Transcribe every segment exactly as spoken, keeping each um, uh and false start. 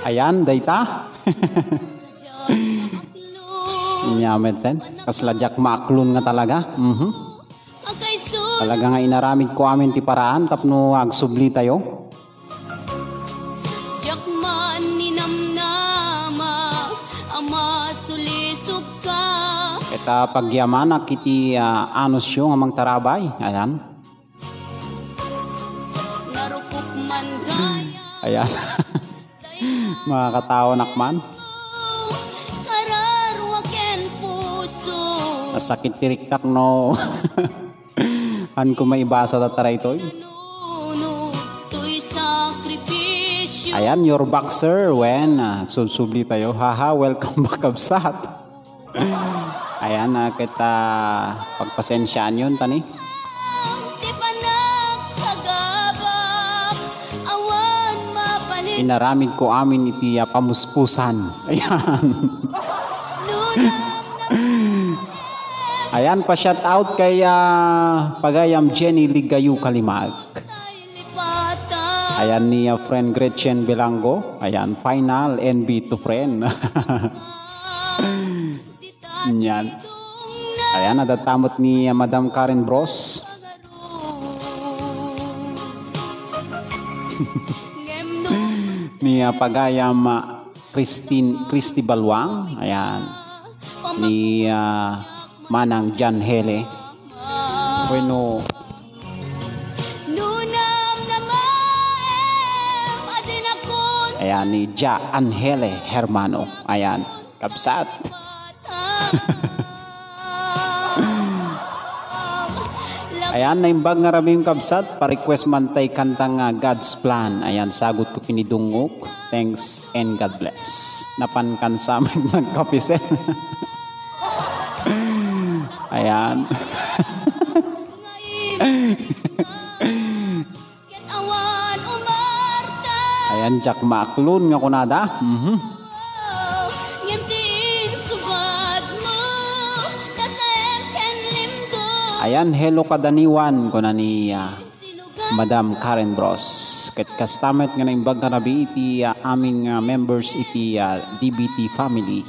Ayan, dayta. Nya metten. Kasla diak maaklon nga talaga. Mhm. Talaga nga inaramid ko amin ti paraan tapno agsubli tayo. Diak man ninamnama a masulisog ka. Ket, ah, pagyamanak iti, ah, anusyo nga mangtarabay. Ayan. Narukop man gaya. Ayan. Makakatawanak man. Kararua ken puso. Nasakit ti riktak no. Haanko maibasa ta taraytoy. Ayan, you're back, sir. Wen, ah, subsubli tayo. Haha, welcome back, kabsat. Ayan, ah, ket, ah, pagpasensiaan yon, tani. Inaramid ko amin iti, ah, pamuspusan. Ayan. Ayan, pa-shout out kay, ah, pagayam Jenny Ligayo Kalimag. Ayan ni, ah, friend Gretchen Belango. Ayan, final N B to friend. Nyan. Ayan, adda tamot ni, ah, Madam Karen Bros. Ni, ah, pagayam, ah, Christine, Christy Balwang. Ayan. Ni, ah, Manang John Hele. Bueno. Ayan, ni Ja Angele Hermano. Ayan, kabsat. Ayan, naimbag nga rabii, kabsat, pa-request man tay kanta nga God's Plan. Ayan, sagot ko kinidungok. Thanks and God bless. Napan kan sa met nagkapisel. Ayan. Ket awan umarta. Ayan, diak maaklon nga kunada. Mhm. Ngem ti insubadmo, nasaem ken limdum. Ayan, hello kadaniwan, kuna ni, ah, Madam Karen Bros. Ket kasta met nga naimbag nga rabii iti, ah, amin nga members iti, ah, D B T family.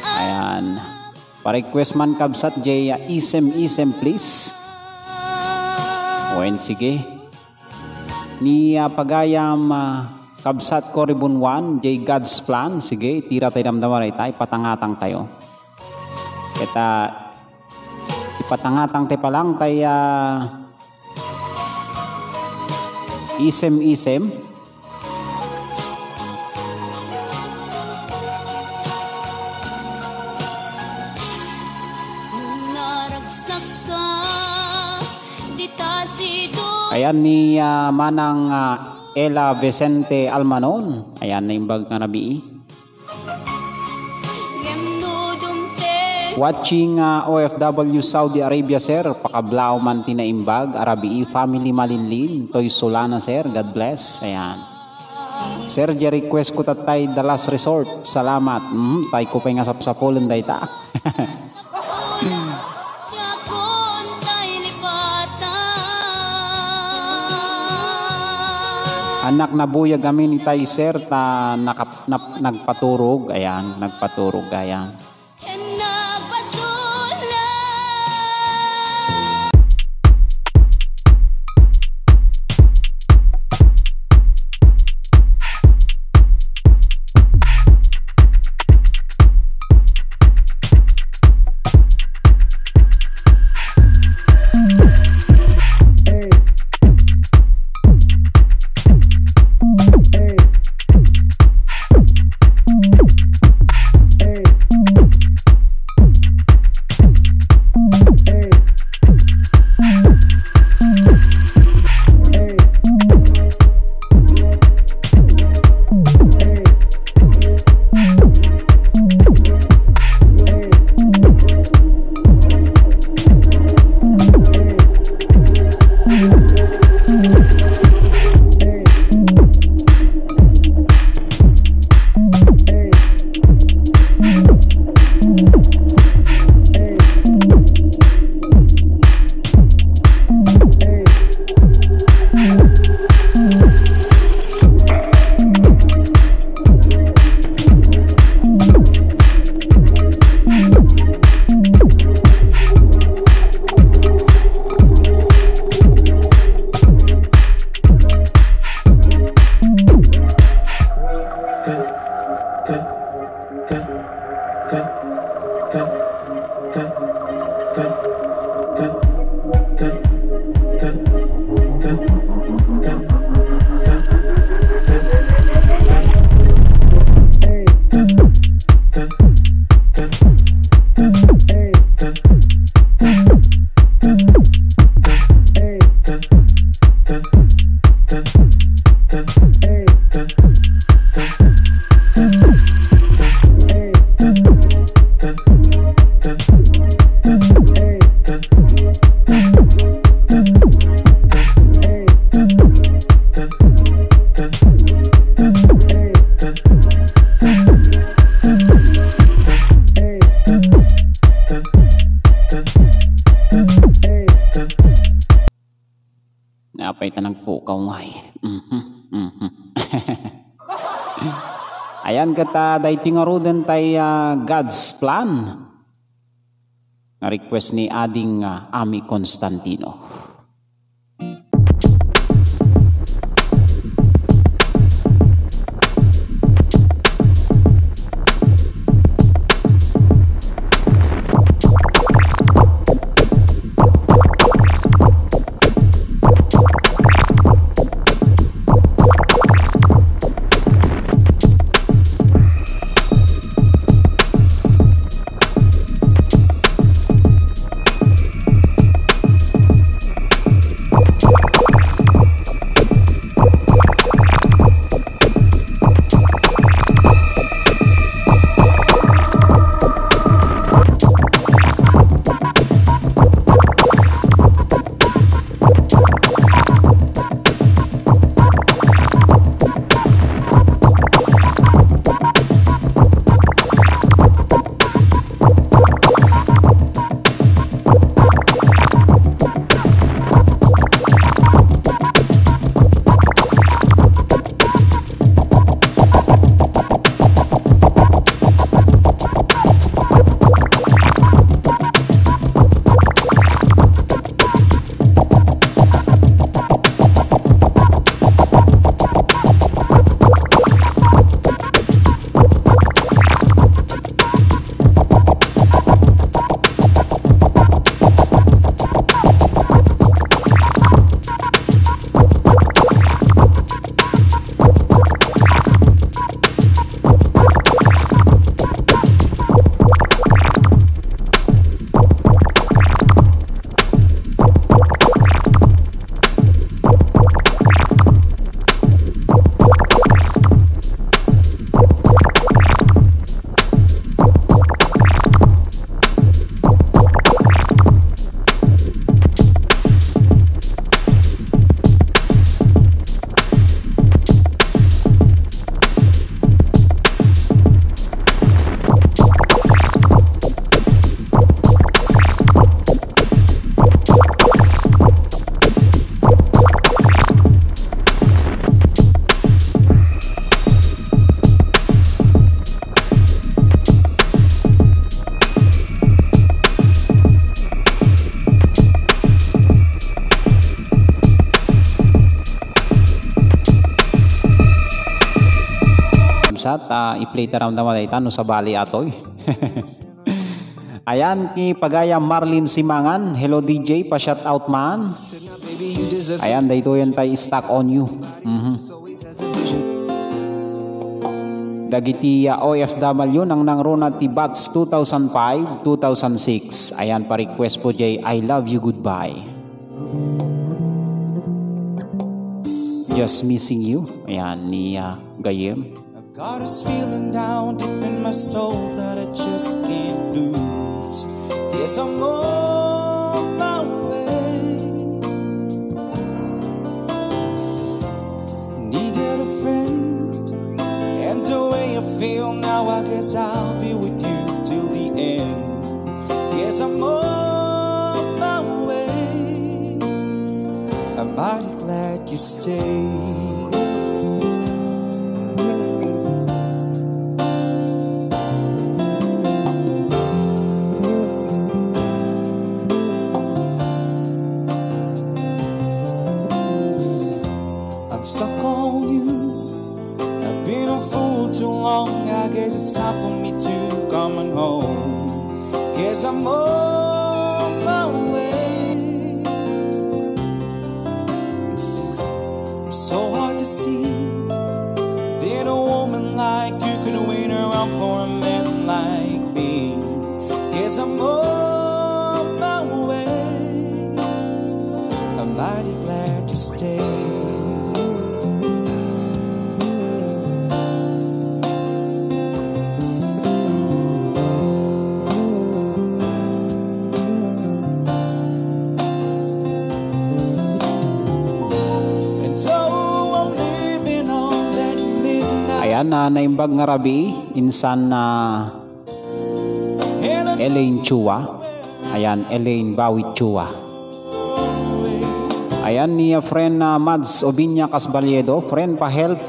Ayan. Pa-request man, kabsat, jay, ah, Isem Isem, please. Wen, sige. Ni, ah, pagayam, ah, kabsat Cory Bunwan, jay God's Plan. Sige, itira tay damdama dayta, ipatangatang tayo. Ket, ah, ipatangatang tay palang tay, ah, Isem-isem. Ayan ni, ah, Manang, ah, Ella Vicente Almanon. Ayan, naimbag nga rabii. Watching, ah, O F W Saudi Arabia, sir. Pakablaaw man ti naimbag a rabii, family Malinlin, toy Solana, sir. God bless. Ayan. Sir, jay request ko tattay The Last Resort. Salamat. Mhm, tay ko pay nga sapsapulen dayta. Anak, nabuyag amin itay, sir, ta nakap-, nap-, nagpaturog, ayan, nagpaturog, ayan. Mhm, mhm. Ayan ket, ah, daytoy ngaruden tay, ah, God's Plan. Nga request ni Ading, ah, Ami Constantino. Sa ta, i-play ta ramdama dayta no sabali atoy. Ayan, ni Pagayam Marlin Simangan. Hello, D J, pa-shout out man. Ayan, daytoyen tay Stuck on You. Mhm. Dagiti, ah, O F W nangnangruna ti batch two thousand five, two thousand six. Ayan, pa-request po, Jay, I Love You Goodbye. Just Missing You. Ayan, ni, ah, Gayem. I've got this feeling down deep in my soul that I just can't lose. Yes, I'm on my way. Needed a friend, and the way I feel now, I guess I'll be with you till the end. Yes, I'm on my way. I'm mighty glad you stayed. I'm stuck on you. I've been a fool too long. I guess it's time for me to come on home. Guess I'm on my way. So hard to see that a woman like you could win around for a man like me. Guess I'm on my way. I'm mighty glad you stayed. And so I'm living on that midnight. Ayan, ah, naimbag nga rabii, insan na Elaine Chua. Ayan, Elaine Bawit Chua. Ayan ni, ah, friend, ah, Mads Obiña Casbaliedo, friend, pa-help.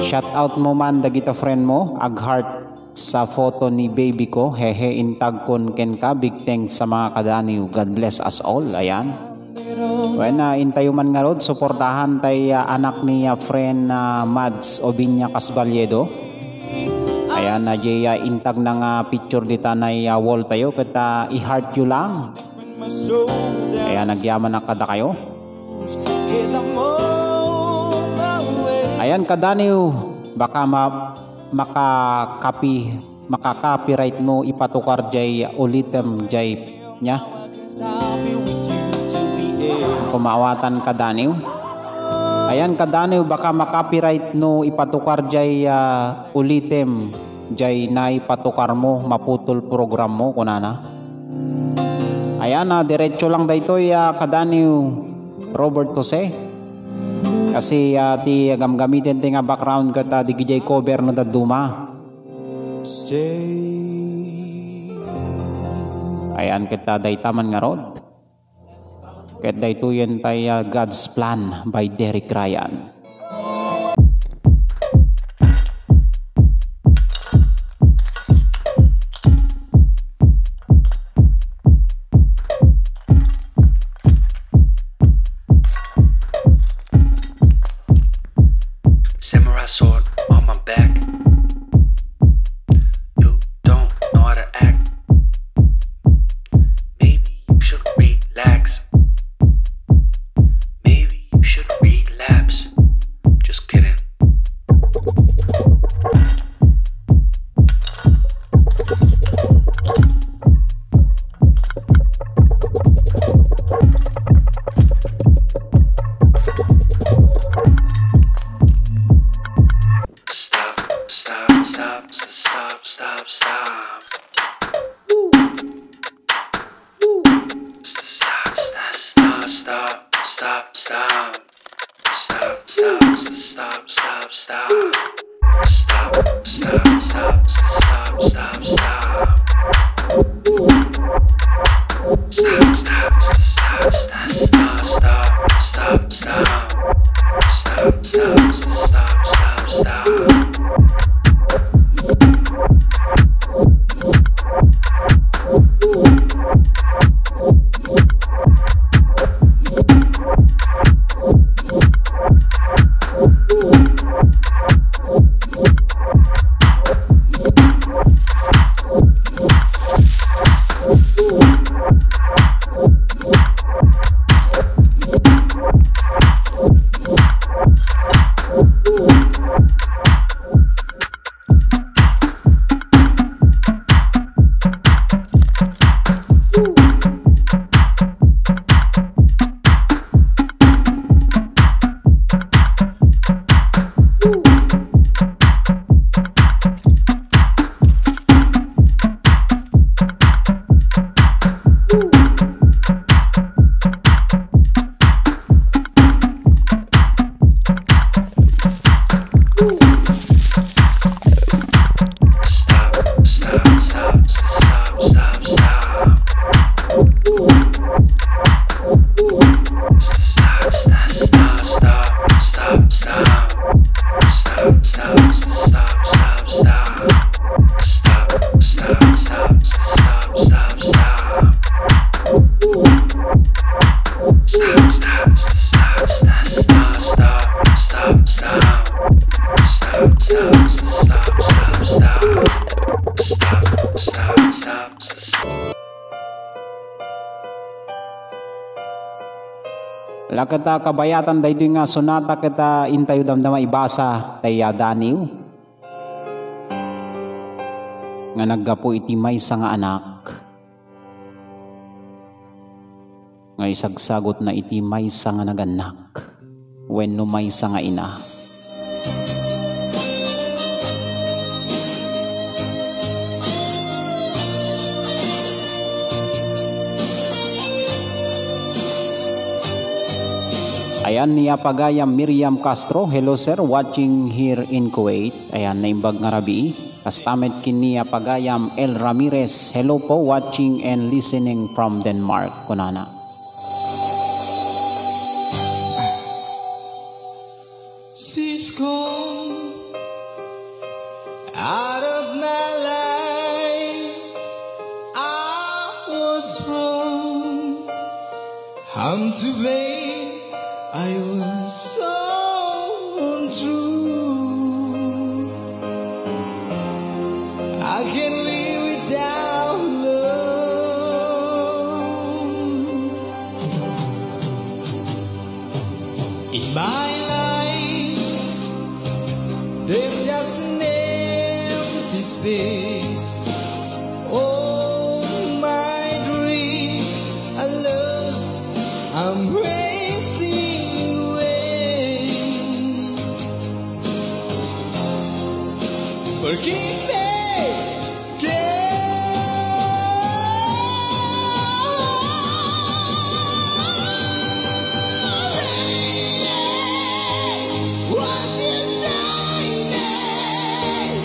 Shout out mo man dagita friend mo, ag-heart sa photo ni baby ko. Hehe, intagkon kenka, big thanks sa mga kadaniw. God bless us all. Ayan. Wen, ah, intayo man ngarud, suportahan tay, ah, anak ni, ah, friend, ah, Mads Obiña Casbaliedo. Ayan, ah, jay, ah, intag na nga picture dita nay, ah, wall tayo, ket, ah, i-heart yo lang. Ayan, nagyaman na kadakayo. Ayan, kadaniw, baka ma-, makakapi-, makaka-copyright mo ipatukar jay ulitem jay niya. Kumaawatan kadaniw. Ayan, kadaniw, baka ma-copyright no ipatukar jay, ah, ulitem jay naipatukar mo, maputol program mo, kunana. Ayan, ah, diretso lang daytoy, ah, kadaniw Robert Jose. Kasi, ah, ti gamgamiten ti nga background ket, ah, digijay cover no dadduma. Ayan, ket, ah, dayta man ngarud. Ket daytoyen tay, ah, God's Plan by Derek Ryan. Samurai sword on my back. You don't know how to act. Maybe you should relax. Maybe you should relapse. Just kidding. Stop, stop, stop, stop, stop, stop. Stop, stop, stop, stop, stop, stop. Stop, stop, stop, stop, stop, stop. Stop, stop, stop, stop, stop, stop. Stop, stop, stop, stop, stop, stop, stop. Stop, stop, stop, stop, stop. Stop, stop, stop, stop, stop, stop. Stop, stop, stop, stop, stop, stop. Stop, stop, stop, stop, stop, stop. Stop, stop, stop, stop, stop. Stop, stop, stop, stop, stop, stop. Stop, stop, stop, stop, stop. Stop, stop, stop, stop. Laketa kabayatan daytoy nga sonata ket, ah, intayo damdama ibasa tay, ah, daniw nga naggapu iti maysa nga anak nga isagsagutna iti maysa nga nagannak wenno maysa nga ina. Ayan ni Apagayam Miriam Castro. Hello, sir. Watching here in Kuwait. Ayan, naimbag nga rabii. Kasta met ken ni Apagayam El Ramirez. Hello po, watching and listening from Denmark. Kunana. She's gone out of my life. I was wrong. I'm to blame. I was so untrue. I can't live without love. In my life, there's just an empty space. All my dreams are lost, I'm wasting away. Forgive me, girl. What you say, babe?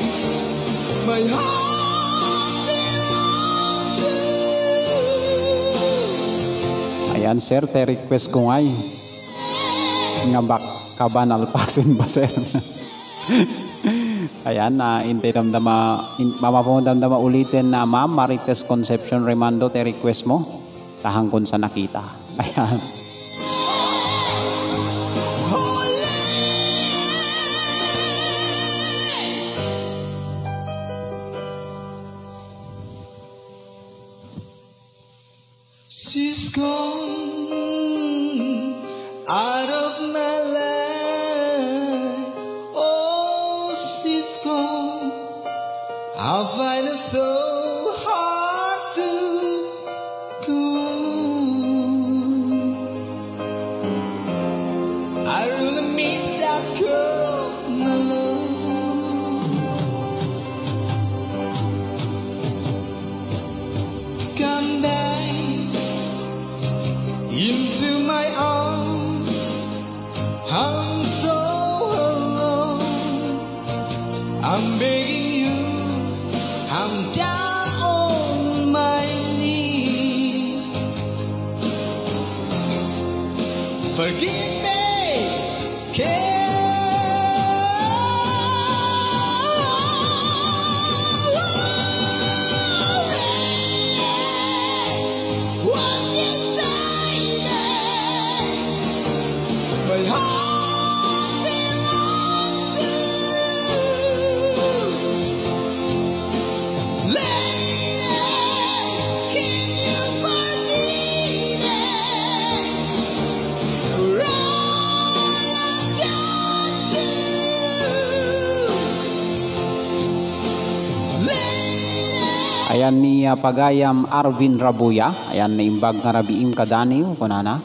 My heart belongs to you. Ayan, sir, ti request ko ngay. Nga bak-, kabanal pa sin baser. Ayan, ah, intay damdama, in-, mapapong damdama uliten na, Ma'am Marites Concepcion Remando, ti request mo. Tahan kun sa nakita. Ayan. She's gone out of my life. Oh, she's gone. I find it so hard to go on. I really miss that girl, my love. Come back into my arms. I'm so alone. I'm begging you. I'm down on my knees. Forgive me. Ayan ni, ah, pagayam Arvin Rabuya. Ayan, naimbag nga rabiim kadaniw, kunana.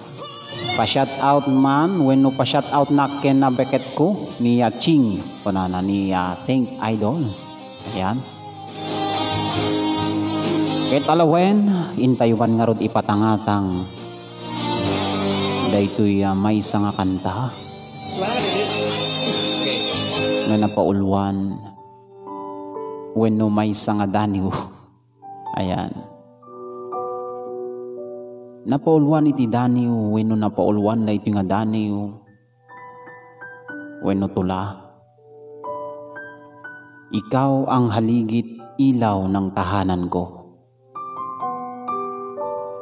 Pa-shout out man, wenno pa-shout out nak ken nabeketko, ni, ah, Ching, kunana, ni, ah, Thank Idol. Ayan. Ket alawen, intayo man ngarud ipatangatang daytoy, ah, maysa nga kanta nga napauluan wenno maysa nga daniw. Ayan. Napauluan iti daniw wenno napauluan daytoy nga daniw wenno tula. Ikaw ang haligit ilaw ng tahanan ko.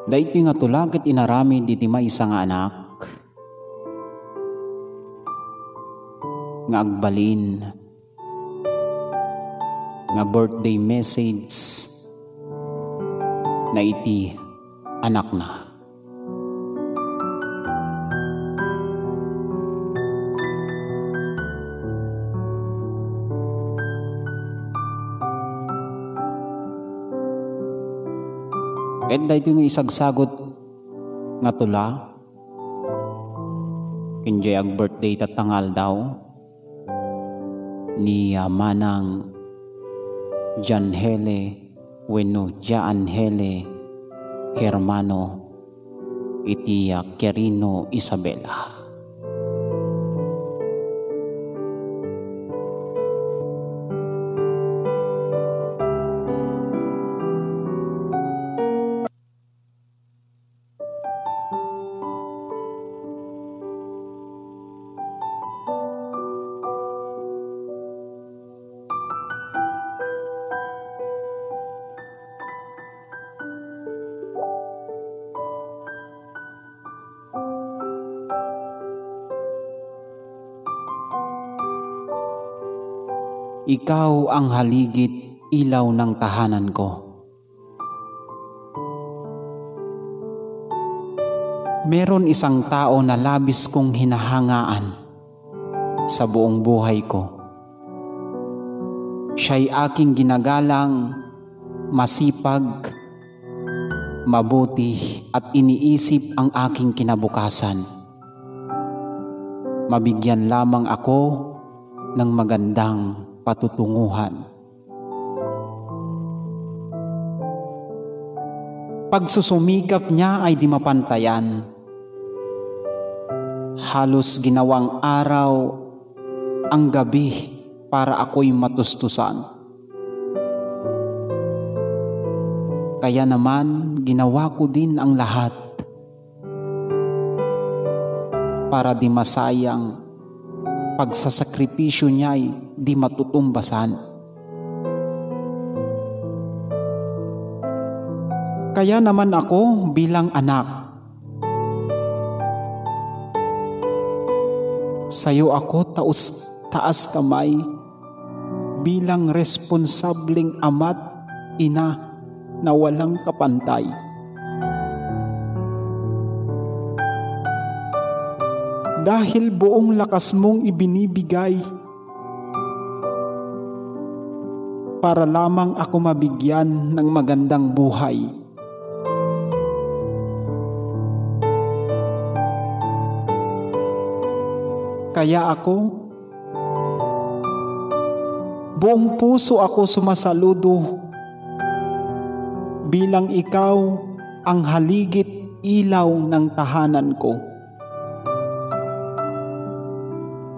Daytoy nga tula ket inaramid iti maysa nga anak nga agbalin nga birthday message na iti anakna. Ket daytoy nga isagsagot nga tula, ken diay ag-birthday tatta nga aldaw ni, ah, Manang Janhele wenno Jaanhele Hermano iti, ah, Quirino, Isabela. Ikaw ang haligit, ilaw ng tahanan ko. Meron isang tao na labis kong hinahangaan sa buong buhay ko. Siya'y aking ginagalang, masipag, mabuti at iniisip ang aking kinabukasan. Mabigyan lamang ako ng magandang patutunguhan. Pagsusumikap niya ay di mapantayan. Halos ginawang araw ang gabi para ako'y matustusan. Kaya naman, ginawa ko din ang lahat para di masayang pagsasakripisyo niya'y di matutumbasan. Kaya naman ako bilang anak, sayo ako taus-, taas kamay bilang responsableng ama't ina na walang kapantay. Dahil buong lakas mong ibinibigay para lamang ako mabigyan ng magandang buhay. Kaya ako, buong puso ako sumasaludo bilang ikaw ang haligit ilaw ng tahanan ko.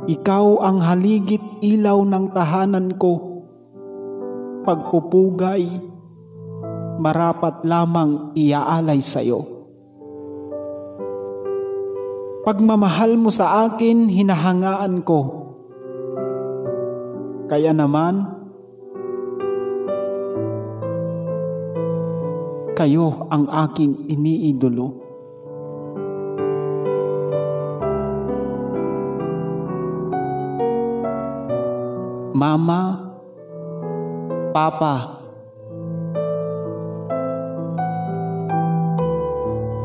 Ikaw ang haligit ilaw ng tahanan ko. Pagpupugay, marapat lamang iaalay sayo. Pagmamahal mo sa akin, hinahangaan ko. Kaya naman, kayo ang aking iniidolo. Mama, Papa,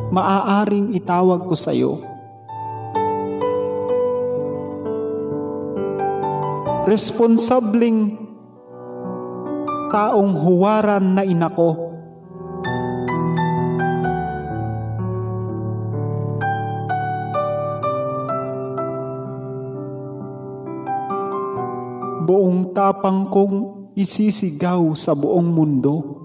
maaaring itawag ko sayo. Responsableng taong huwaran na inako. Buong tapang kong isisigaw sa buong mundo.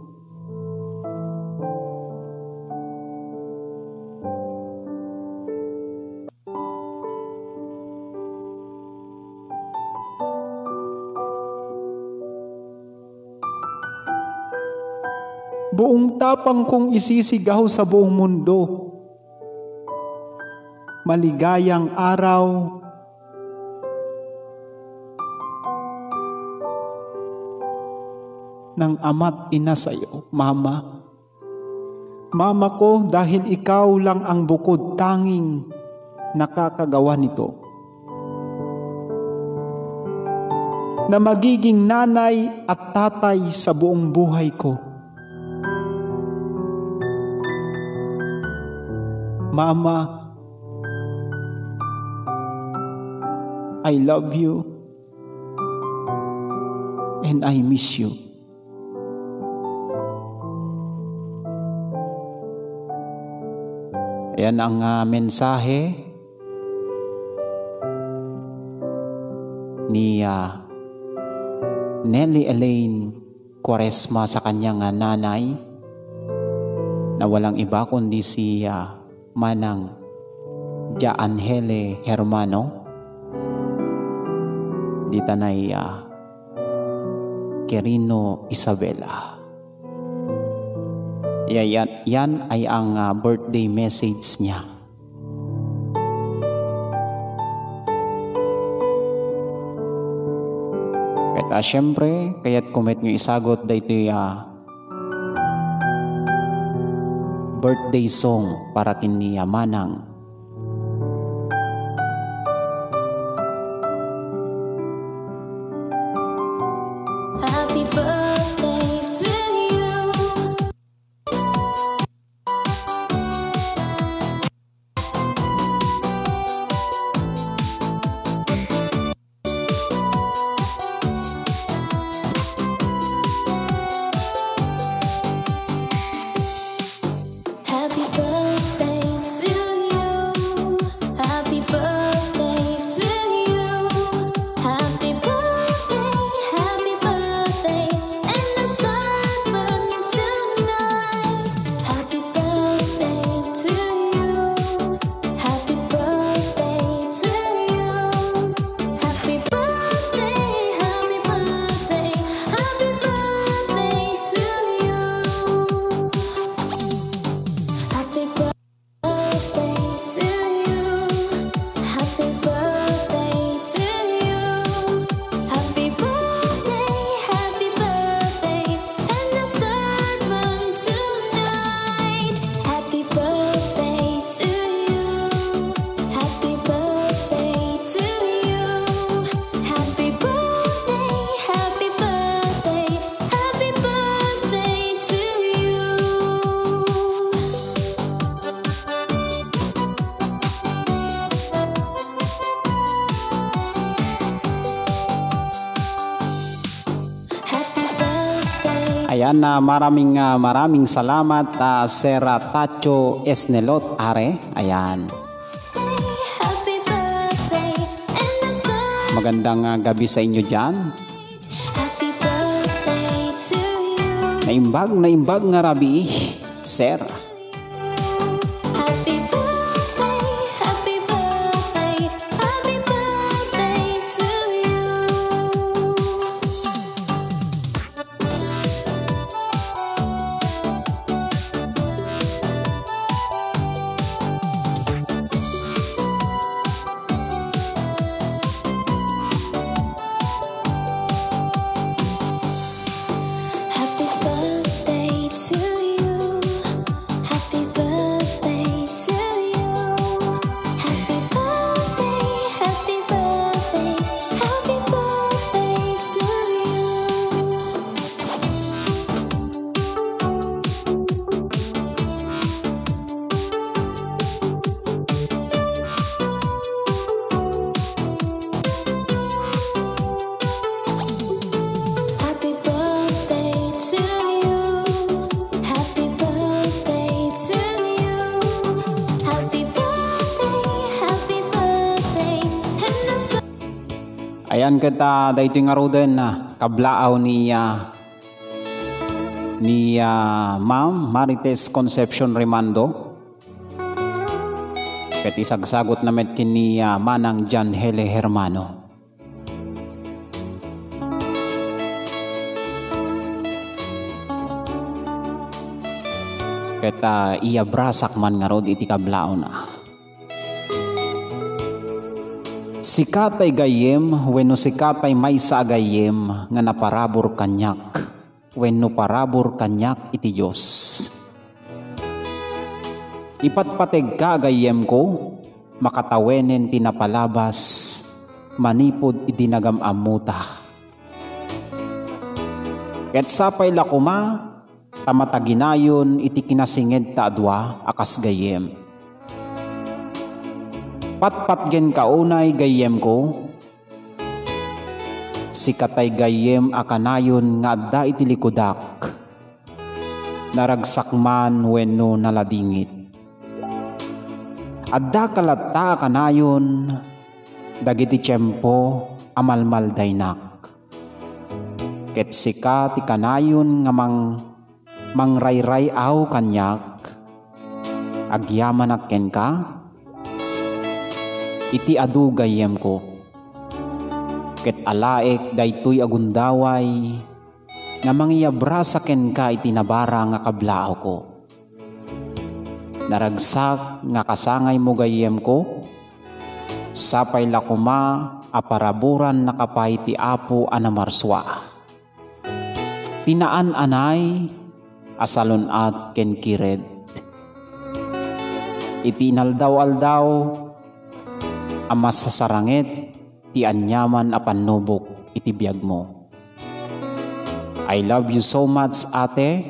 Buong tapang kong isisigaw sa buong mundo. Maligayang araw ng ama't ina sayo, Mama. Mama ko, dahil ikaw lang ang bukod tanging nakakagawa nito, na magiging nanay at tatay sa buong buhay ko. Mama, I love you and I miss you. Ayan ang, ah, mensahe ni, ah, Nelly Elaine Cuaresma sa kanyang, ah, nanay na walang iba kundi si, ah, Manang Ja Angele Hermano, dita nay, ah, Quirino Isabela. Ya-, yan, yan ay ang, ah, birthday message niya. Ket, ah, siyempre, kayat ko met nga isagut daytoy, ah, birthday song para ken ni, ah, Manang. Ayan, ah, maraming, ah, maraming salamat, ah, Sir, ah, Tacho Esnelot, are. Ayan. Magandang, ah, gabi sa inyo dyan. Naimbag, naimbag nga rabii, Sir. Ayan ket, ah, daytoy ngaruden, ah, kablaaw ni, ah, ni, ah, Ma'am Marites Concepcion Rimando. Ket isagsagutna met ken ni, ah, Manang John Hele Hermano. Ket, ah, iyabrasak man ngarud iti kablaawna. Sika tay gayyem wenno sika tay maysa a gayyem nga naparabur kaniak wenno parabur kaniak iti Dios. Ipatpategka a gayyemko, makatawenen ti napalabas manipud idi nagam-ammota. Ket sapay la koma ta mataginayon iti kinasingedta a dua a kas gayyem. Patpatgenka unay, gayyemko, sika tay gayyem a kanayon nga adda iti likudak, naragsak man wenno naladingit. Addaka latta a kanayon dagiti tiempo a malmaldaynak. Ket sika ti kanayon nga mang-, mangrayray-aw kaniak, agyamanak kenka iti adu, gayyemko. Ket alaek daytoy a gundaway nga mangiyabrasa kenka iti nabara nga kablaawko. Naragsak nga kasangaymo, gayyemko, sapay la koma a paraburannaka pay ti Apo a namarsua, ti naan-anay a salun-at ken kired. Iti inaldaw-aldaw a masasaranget ti aniaman a pannubok iti biagmo. I love you so much, ate,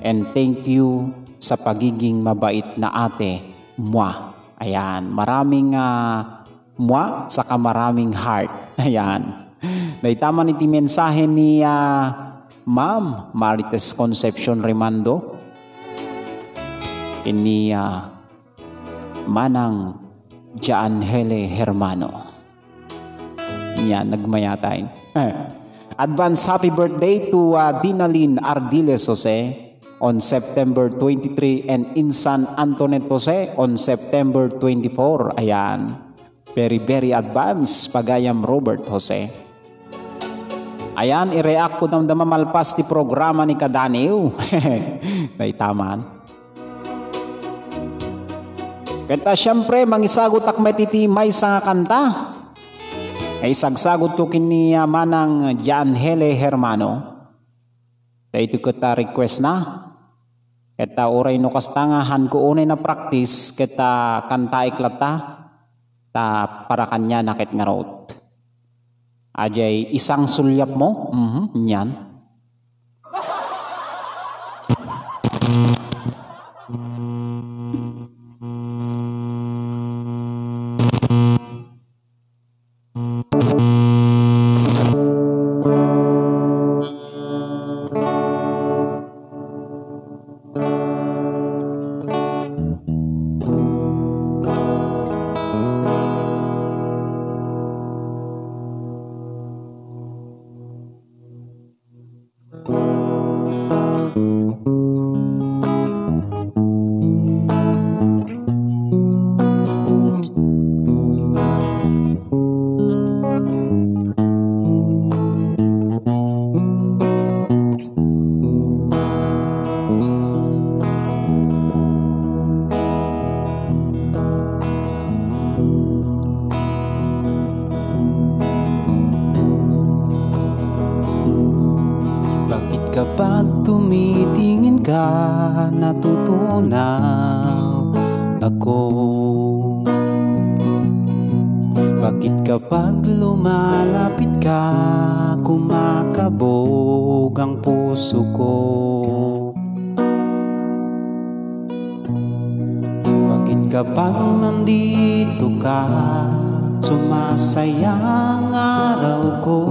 and thank you sa pagiging mabait na ate. Mwah. Ayan, maraming, ah, mwah, saka maraming heart. Ayan. Dayta man iti mensahe ni, ah, Ma'am Marites Concepcion Rimando. Ini, ah, Manang Gianhele Hermano. Yan, nagmayatay. Advance happy birthday to, uh, Dinalin Ardiles Jose on September twenty-three and Insan Antoinette Jose on September twenty-four. Ayan. Very, very advance, Pagayam Robert Jose. Ayan, i-react ko damdama malpas ti programa ni Kadaniw. Dayta man. Ket, ah, siempre, mangisagutak met iti maysa nga kanta. Ay, sagsagutko ken ni, ah, Manang Gianhele Hermano. Daytoy ket, ah, request na. Ket, ah, uray no kasta nga hanko unay na practice, ket, ah, kantaek latta, ta para kaniana ket ngarud. Ajay isang sulyapmo? Mhm, nian. Bakit kapag tumitingin ka, natutunaw ako? Bakit kapag lumalapit ka, kumakabog ang puso ko? Bakit kapag nandito ka, sumasaya ang araw ko?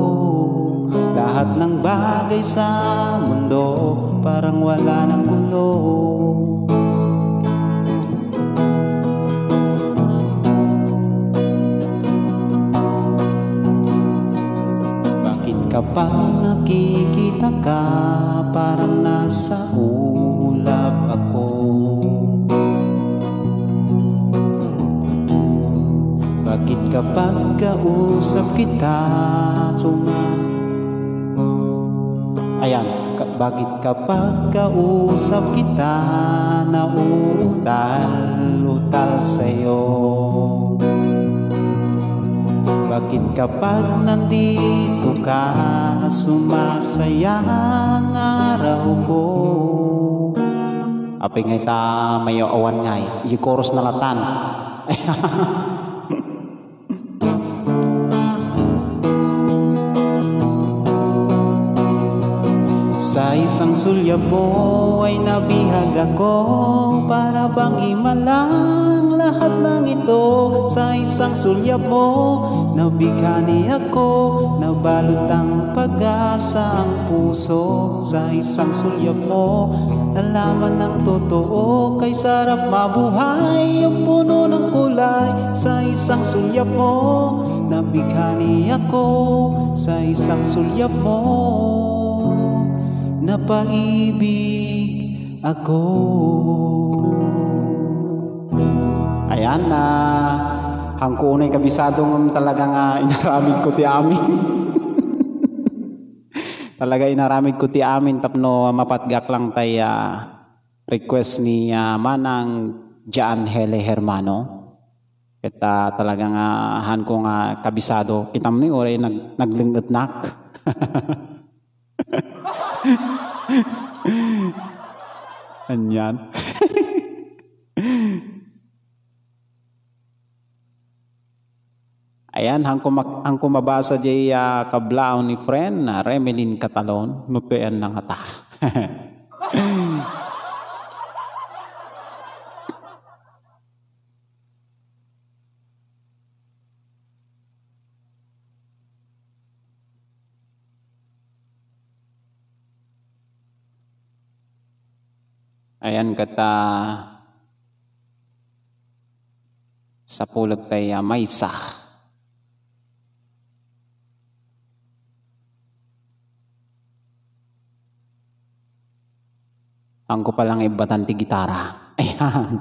Lahat ng bagay sa mundo parang wala ng gulo. Bakit kapag nakikita ka, parang nasa ulap ako? Bakit kapag kausap kita, suma-, ayan, ka-, bakit kapag kausap kita, nauutal-utal sa'yo? Bakit kapag nandito ka, sumasaya ang araw ko? Apay ngay ta mayaw-awan ngay, idiay chorus na latan. Sa isang sulyap mo ay nabihag ako, para bang imalang lahat ng ito. Sa isang sulyap mo, nabighani ako, nabalot ang pag-asa ang puso. Sa isang sulyap mo, nalaman ng totoo, kay sarap mabuhay ang puno ng kulay. Sa isang sulyap mo, nabighani ako. Sa isang sulyap mo, napaibig ako. Ayan, ah, hangko unay kabisado ngem talaga nga inaramid ko ti amin. Talaga inaramid ko ti amin tapno mapatgak lang tay, ah, request ni, ah, Manang Jan Hele Hermano. Ket, ah, talaga nga, ah, hanko nga kabisado. Kitam ni, uray nag-, naglengetnak. Anian. Ayan, hanko mak-, hanko mabasa jay, ah, kablaon ni friend, ah, Remelin Catalon. Nutian na nga ta. Ayan, ket, ah, sapulek tay, ah, maysa. Hanko pala nga ibbatan ti gitara. Ayan.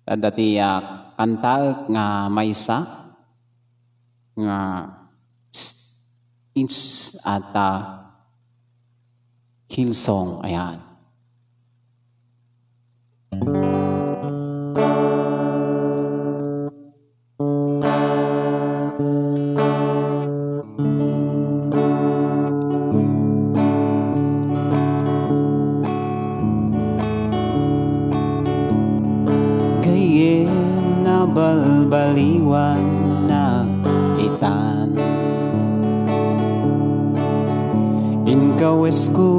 Adda ti, ah, kantaek nga maysa nga s-, ins-, at, ah, Hillsong. Ayan. Gayyem, nabalbaliwan itan. Inkawesko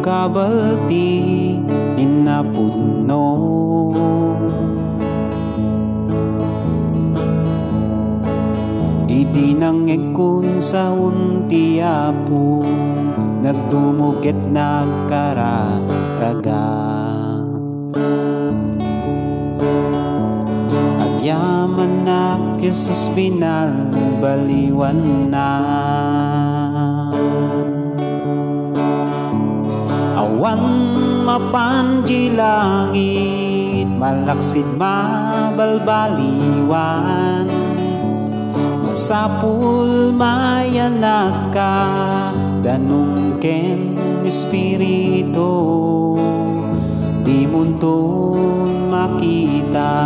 kabal ti inapudno. Idi nangngegkon saon ti Apo, nagdumog ket nagkararaga. Agyamannak, Jesus, binalbaliwannak. Awan mapan di langit, malaksid mabalbaliwan. Masapul mayanakka, danum ken espiritu, dimonton makita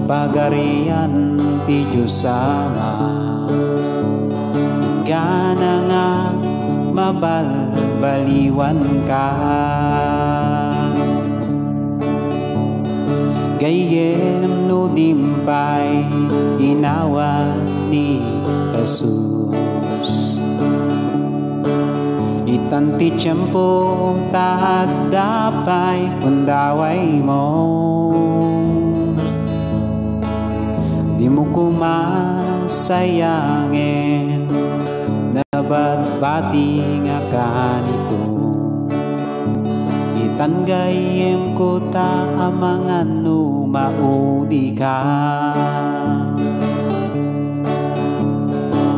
Pagarian ti Dios Ama. Inggana nga mabalbaliwanka. Gayyem no dimpay inawat ni Jesus. Itan ti tiempo ta adda pay pundawaymo. Dimo koma sayangen, nabatbati nga kanito. Itan gayyemko ta amangan no maudika.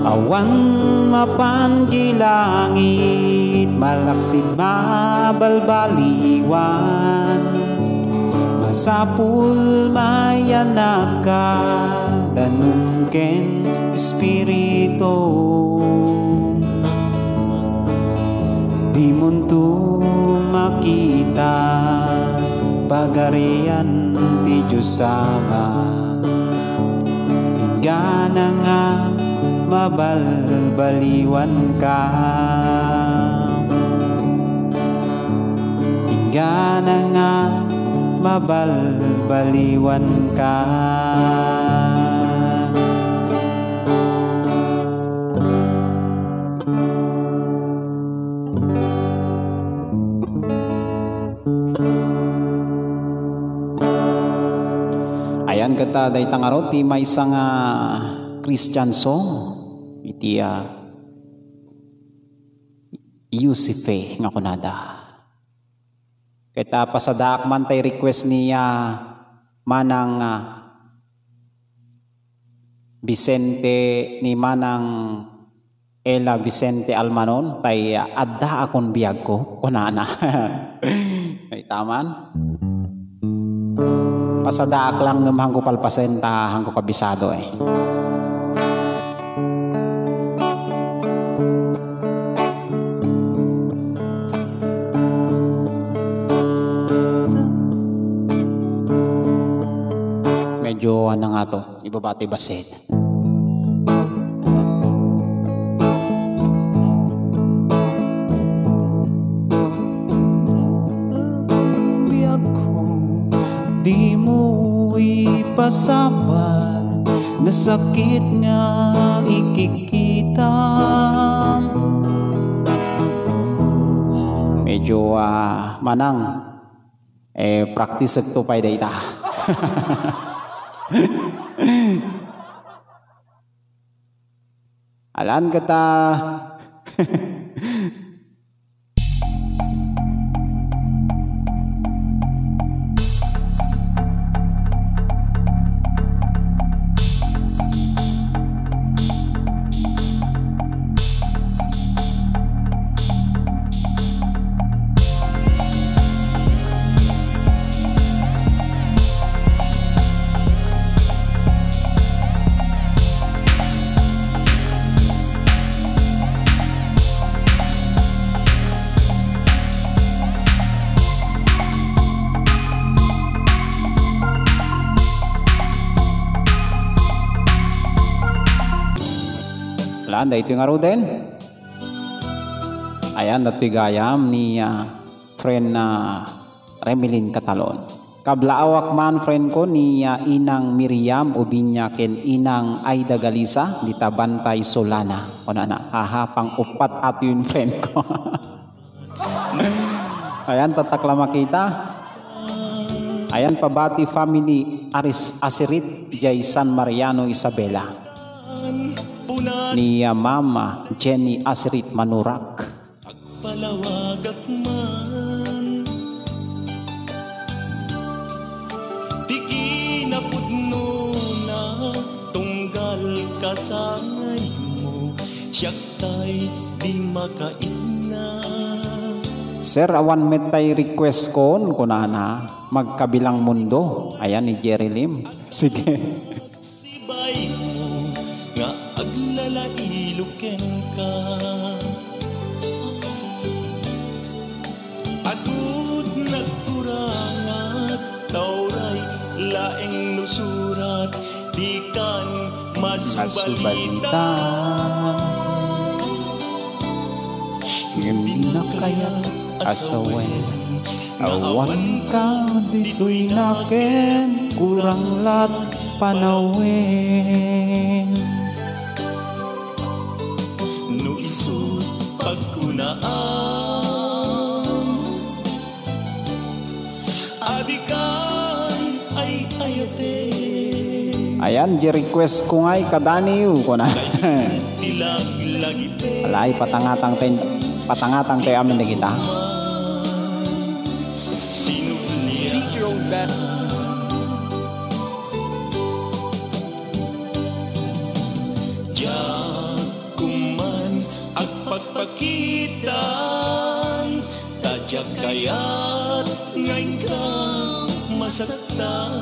Awan mapan di langit, malaksid mabalbaliwan. Masapul mayanakka, danum ken espiritu. Dimonto makita Pagarian ti Dios Ama. Inggana nga mabalbaliwanka. Inggana nga mabalbaliwanka. Ayan ket, ah, dayta ngarud ti maysa nga Christian song iti, ah, Yusife nga kunada. Ket, ah, pasadaak man tay request ni, ah, Manang, ah, Vicente, ni Manang Ella Vicente Almanon, tay, ah, addaakon biagko, kunana. Ay, taman. Pasadaak lang ngem hangko palpasen ta hangko kabisado, eh. Medyo ano nga to, ibaba ti basit. Biagko, dimo ipasabal, nasakit nga ikikita. Medyo, ah, manang, eh, practice to pay dayta. Alan kata. Laan, daytoy ngaruden. Ayan, datoy gayam ni, ah, friend na Remilin Catalon. Kablaawak man, friend ko, ni, ah, Inang Miriam Ubiña ken Inang Aida Galisa, dita Bantay Solana. Kunana, haha, pang-upat ato yun, friend ko. Ayan, tatak la makita. Ayan, pabati family, Aris Asirit, jay San Mariano, Isabela. Ni, ah, Mama Jenny Asirit Manurak. Kat man ti kinapudnona, tunggal kasangaymo, siak tay di makaitna. Sir, awan met tay request kon, kunana, magkabilang mundo. Ayan ni Jerry Lim. Sige. Sibaymo nga aglalailoken ka. Agud nagkurangat, tauray laeng no surat, dikan masubalita. Ngem di na kayat a sawen. Awan ka ditoy nakem, kurang lat panawen. No isu pagkunaan, adikan ay ayate. Ayan, di request ko ngay kadaniyo, kuna. Tilaglagi pe. Alay, patangatang ten, patangatang tayo amin na kita. Sinubli. Beat your own band. Diak man agpakpakitan, ta diak kayat nga inka masaktan.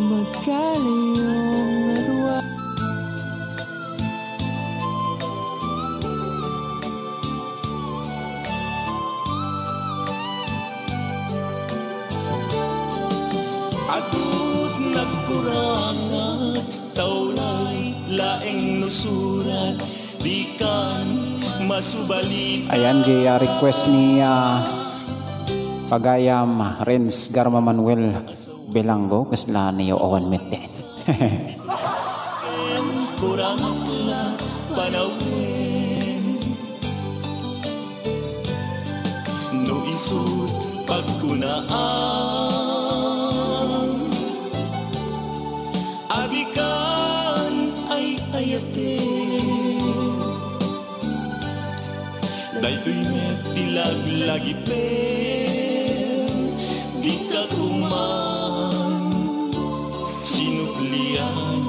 Magkalayong adua. Agud nagkurangat, tauray laeng no surat, dikan masubalit. Ayan, di, ah, request ni, ah, pagayam Renz Garma Manuel Belanggo, kasla niyo awan met den. Kurang la panawen. No isu pagkunaan, adikan ay ayate. Daytoy met ti laglagipem, dika koma sinuplian.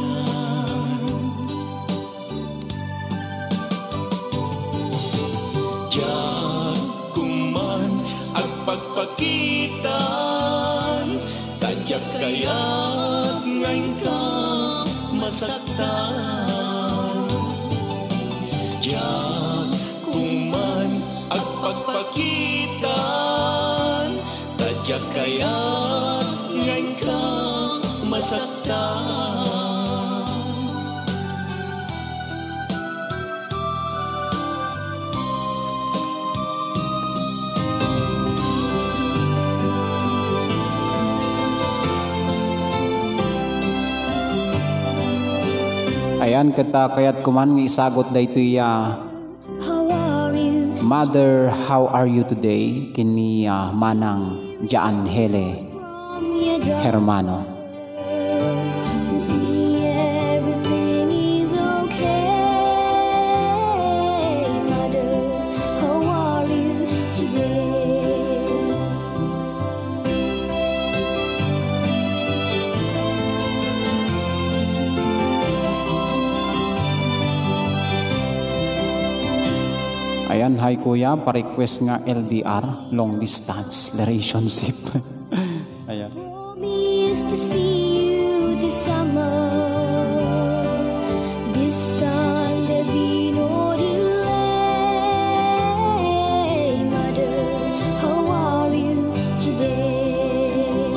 Diak koma agpakpakitan, ta diak kayat nga inka masaktan. Diak koma agpakpakitan, ta diak kayat nga inka masaktan. Ayan, ket, ah, kayat koma nga isagut daytoy, ah, How are you? Mother, how are you today? Ken ni, ah, Manang Jaanhele Hermano. With me, everything is okay. Mother, how are you today? Ayan, hi kuya, pa-request nga L D R, long distance relationship. Ayan. Promise to see you this summer. This time there'll be no delay. Mother, how are you today?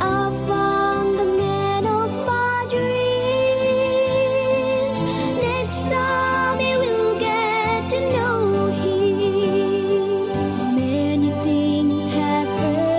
I found the man of my dreams. Next time you will get to know him. Many things happen.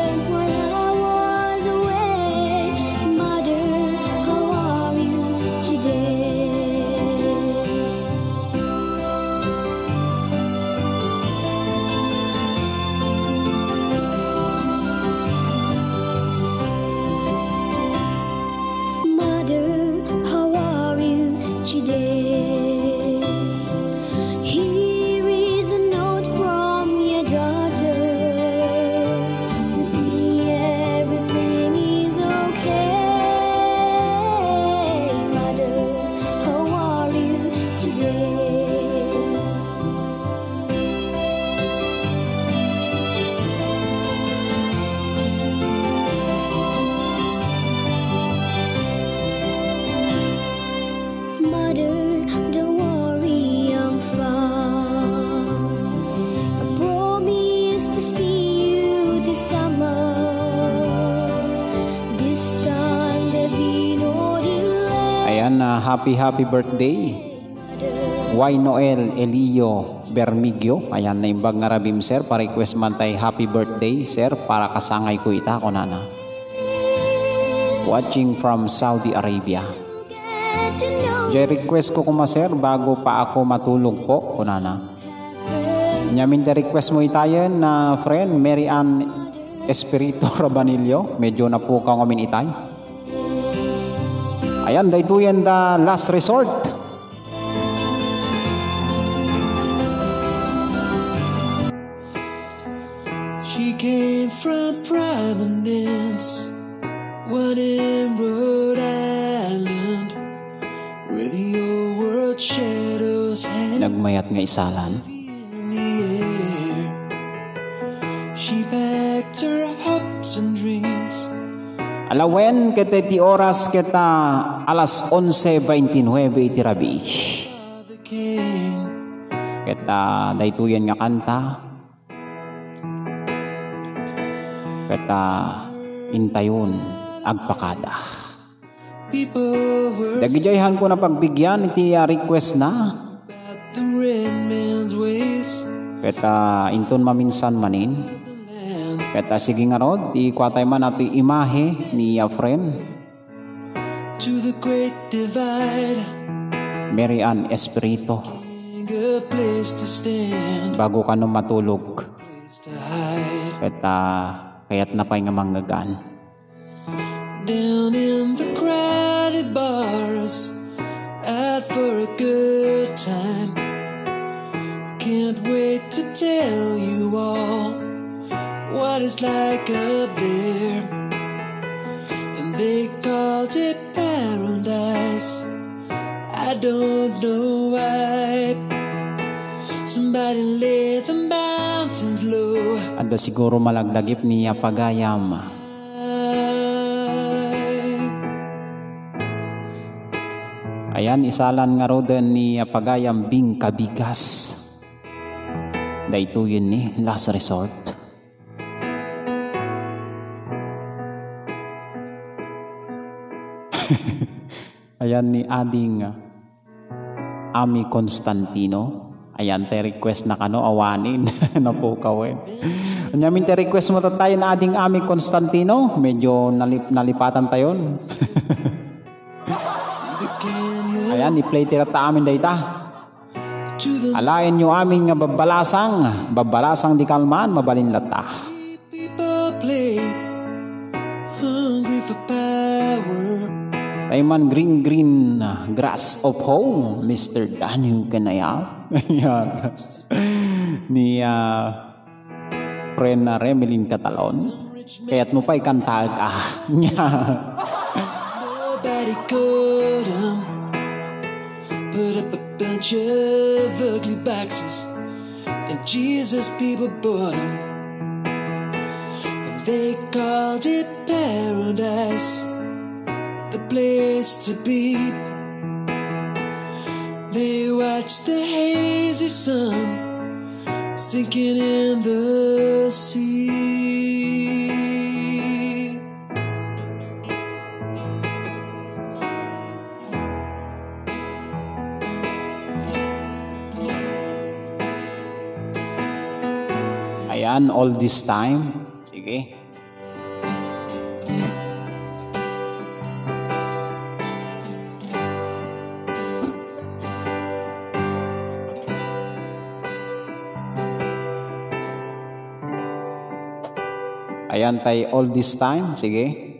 Happy, happy birthday. Y Noel Elio Bermigio. Ayan, naimbag nga rabim, sir. Pa-request man tay happy birthday, sir, para kasangay ko ita, kunana. Watching from Saudi Arabia. Jay, request ko kuma, sir, bago pa ako matulog po, kunana. Nyamin ti request mo itayen na friend, Mary Ann Espiritu Rabanillo. Medyo napukaw ngamin itay. Ayan, daytoyen da Last Resort. She came from Providence, one in Rhode Island, where the old world shadows hang Nagmayat nga isalan. In the air. She packed her hopes and dreams. Alawen, ket ti oras ket, ah, alas onse veintinueve iti rabii. Ket, ah, daytoyen nga kanta, ket, ah, intayon agpakada. Dagidiay haanko napagbigyan iti, ah, request na. Ket, ah, inton maminsan manen. Ket, ah, sige ngarud, ikua tay man ti imahe ni, ah, friend. Mary Ann Espiritu. Bago kano matulog. Ket, ah, kayatna pay nga mangngeggaan. Down in the crowded bars, out for a good time. Can't wait to tell you all what it's like up there. And they called it paradise. I don't know why. Somebody lay the mountains low. Adda siguro malagdagip ni apagayam. Ayan, isalan ngaruden ni apagayam Bing Kabigas. Daytoyen ni Last Resort. Ayan ni Ading Ami Constantino. Ayan, ti request na kano, awanen. Napukaw, eh. Nyamin ti request mo, tatay, na Ading Ami Constantino. Medyo nalip-, nalipatan tayon. Ayan, i-play ti latta amin dayta. Alaenyo amin nga babbalasang, babbalasang di kalman, mabalin latta. People play hungry for power. Tay man green, green, ah, grass of home, Mister Daniel Canayat. Ayan. Ni, ah, friend na Remelin Catalon. Kayat mo pa ikantaag, ah. Nobody caught 'em. Put up a bunch of ugly boxes, and Jesus people bought 'em. And they called it paradise, the place to be. They watched the hazy sun sinking in the sea. Ayan, all this time. Sige. Ayan tay all this time. Sige.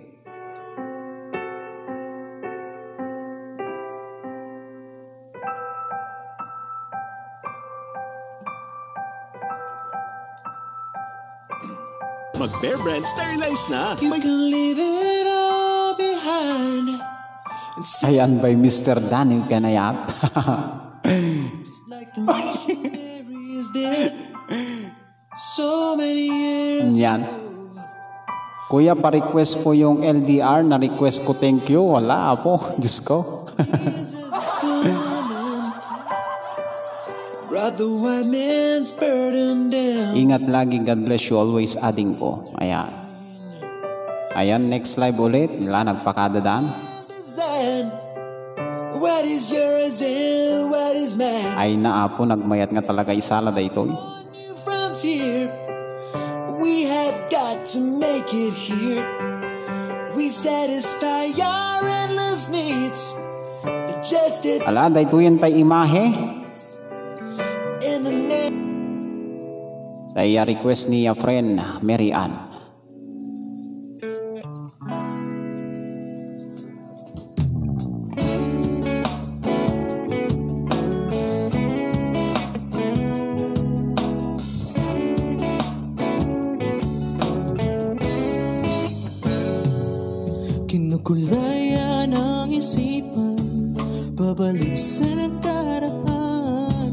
Mag-Bear Brand, sterilize na. You May can leave it all behind. Ayan by Mister Danny Canayat. Just like the missionaries did so many years Yan. ago. Kuya, pa-request po yung L D R na request ko. Thank you. Wala, apo. Diyos ko. Jesus is coming. Brought the white man's burden down. Ingat lagi. God bless you always, ading ko. Ayan. Ayan, next live ulit. Wala, nagpakadadan. Design. What What is yours and what is mine? Ay na, Apo, nagmayat nga talaga isala daytoy. On new frontier, we have got to make it here. We satisfy our endless needs. Just if Ala, daytoyen tay imahe. In the name Tay, ah, request ni, ah, friend Mary Ann. Kinukulayan ang isipan, pabalik sa nakaraan.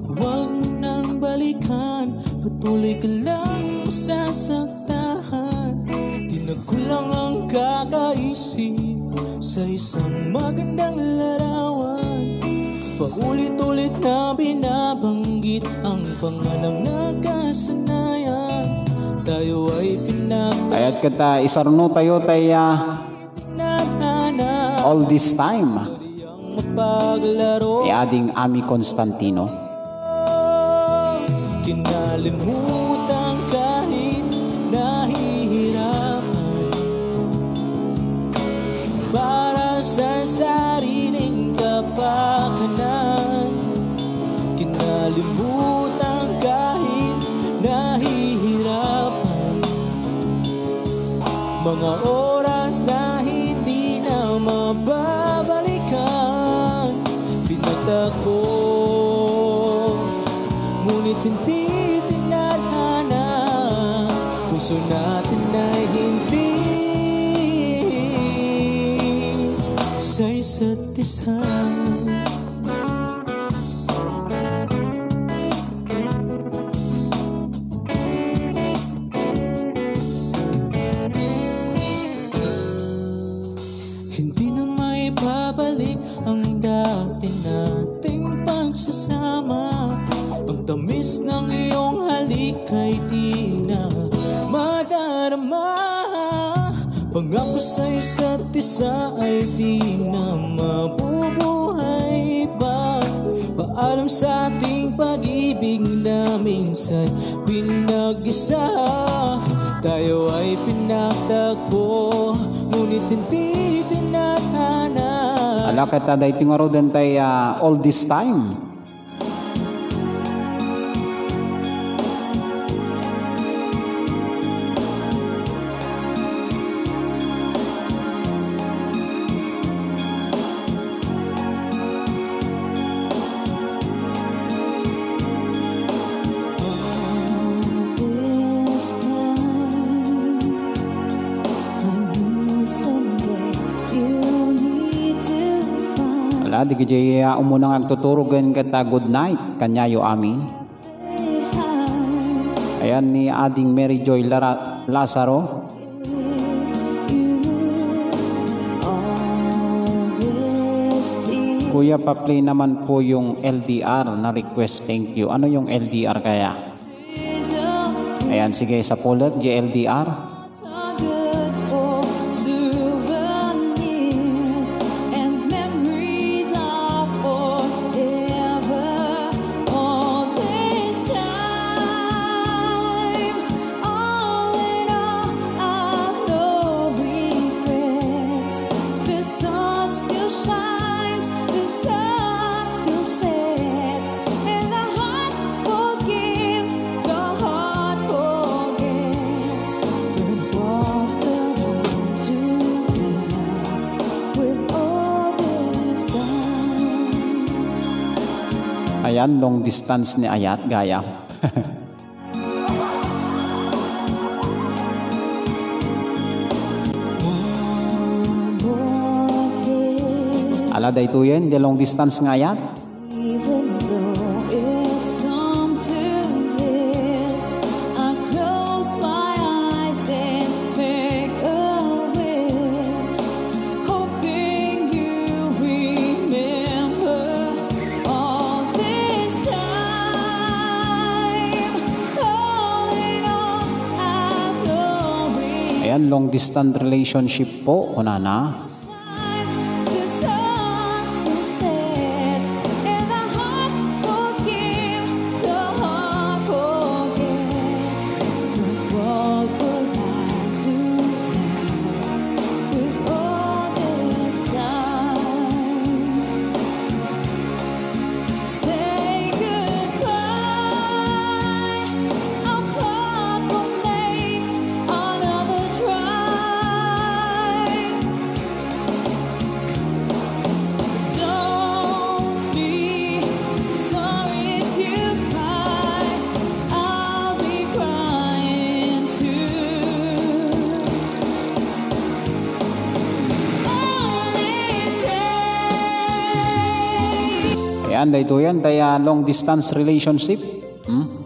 Huwag mo nang balikan, patuloy ka lang masasaktan. Di na kulang ang kakaisip sa isang magandang larawan. Paulit-ulit na binabanggit ang pangalang nakasanayan. Tayo ay pinag- Ayat kata, isarno tayo tay, ah, All This Time ni Ading Ami Constantino. Kinalimutan kahit nahihirapan para sa sariling kapakanan. Kinalimutan kahit nahihirapan. Mga oras na hindi na mababalikan. Pinatag ko, ngunit hindi tinadhana. Puso natin ay hindi sa isa't isa. Hindi na maibabalik ang dati nating pagsasama. Ang tamis ng iyong halik ay di na madarama. Pangako sa isa't isa ay di na mabubuhay pa. Paalam sa ating pag-ibig na minsa'y pinag-isa. Tayo ay pinagtagpo, ngunit hindi tinadhana. Ala kata daytoy ngaruden tay, ah, All This Time. Ala, di kadi, ah, umuna nga agtuturogen ket, ah, good night kaniayo amin. Ayan ni Ading Mary Joy Lara-, Lazaro. Kuya, pa-play naman po yung L D R na request. Thank you. Ano yung L D R kaya? Ayan, sige, sa pulit, G L D R. The sun still shines, the sun still sets, and the heart forgive, the heart forgets. But what the heart do now with all this done? Ayan, long distance ni Ayat, gaya. Ala, daytoyen, the long distance nga Ayat. Even though it's come to this, I close my eyes and make a wish, hoping you remember all this time. All in all, I know we Ayan, long distance relationship po, kunana. The sun still Say goodbye. Our path will make another try. Don't be sorry if you cry. I'll be crying too. Ayan, daytoy yan, tay, ah, long distance relationship. Hmm?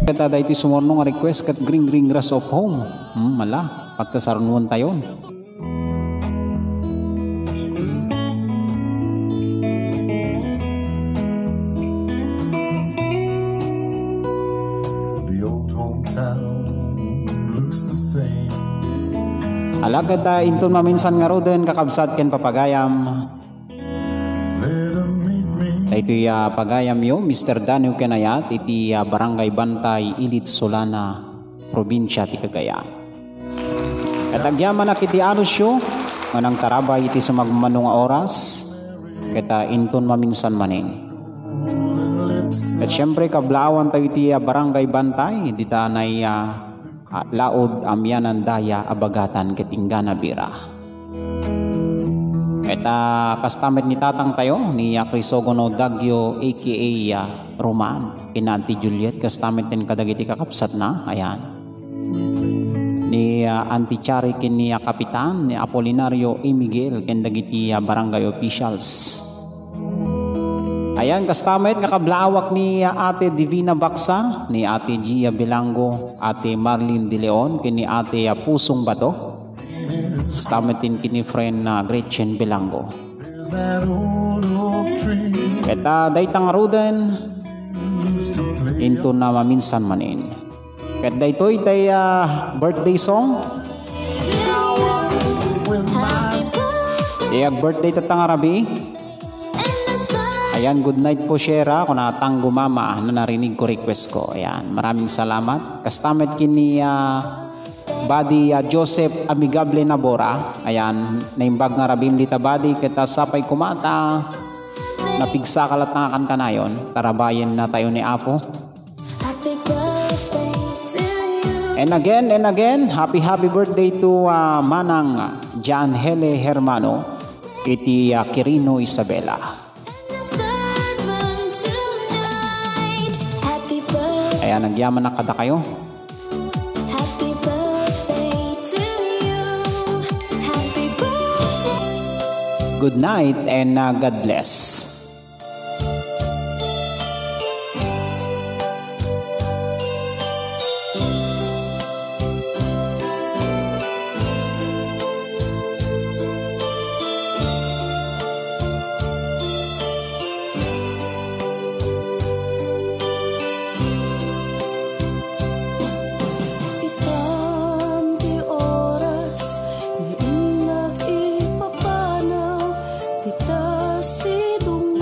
Ket, ah, daytoy sumurno nga request ket Green Green Grass of Home. Hmm, mala, pagsasarunuan tayo. The old hometown looks the same. Ala ket, ah, inton maminsan ngaruden, kakabsat ken papagayam. Let 'em meet me. Daytoy, ah, pagayamyo, Mister Daniel Kenayat, iti, ah, Barangay Bantay, Ilid Solana, Probinsia ti Cagayan. Ket agyamanak iti anusyo nga nangtarabay iti sumagmamano nga oras, ket, ah, inton maminsan manen. Ket siempre, kablaawan tayo iti, ah, Barangay Bantay, dita nay, ah, ah, laud a mianan daya a bagatan ket inggana bira. Ket, ah, kasta met ni tatang tayo, ni, ah, Crisogono Dagio, A K A, ah, Roman, ken Auntie Juliet, kasta met ken kadagiti kakabsatna, ayan. Ni, ah, Auntie Chari ken ni, ah, Kapitan, ni Apolinario A. Miguel, ken dagiti, ah, barangay officials. Ayan, kasta met nga kablaawak ni, ah, Ate Divina Baksa, ni Ate Gia Bilango, Ate Marlene De Leon, ken ni Ate, ah, Pusong Bato. Kasta met ken ni friend na Gretchen Bilango. Ket, ah, dayta ngaruden, inton maminsan manen. Ket daytoy tay, ah, birthday song. Ti ag-birthday tatta nga rabii. Ayan, good night po, Shera. Kuna, "Tango Mama, no narinig ko, request ko." Ayan, maraming salamat. Kasta met ken ni, ah, Buddy, ah, Joseph Amigable Nabora. Ayan, naimbag nga rabiim dita, Buddy. Ket sapay koma ta napigsaka latta nga kankanayon. Tarabayen na tayo ni Apo. Happy birthday to you. And again, and again, happy, happy birthday to, ah, Manang John Hele Hermano iti, ah, Quirino, Isabela. And the third one tonight. Happy birthday. Ayan, nagyamanak kadakayo. Happy birthday to you. Happy birthday. Good night and, uh, God bless. Itan ti oras, nga innak ipapanaw, ti tasidong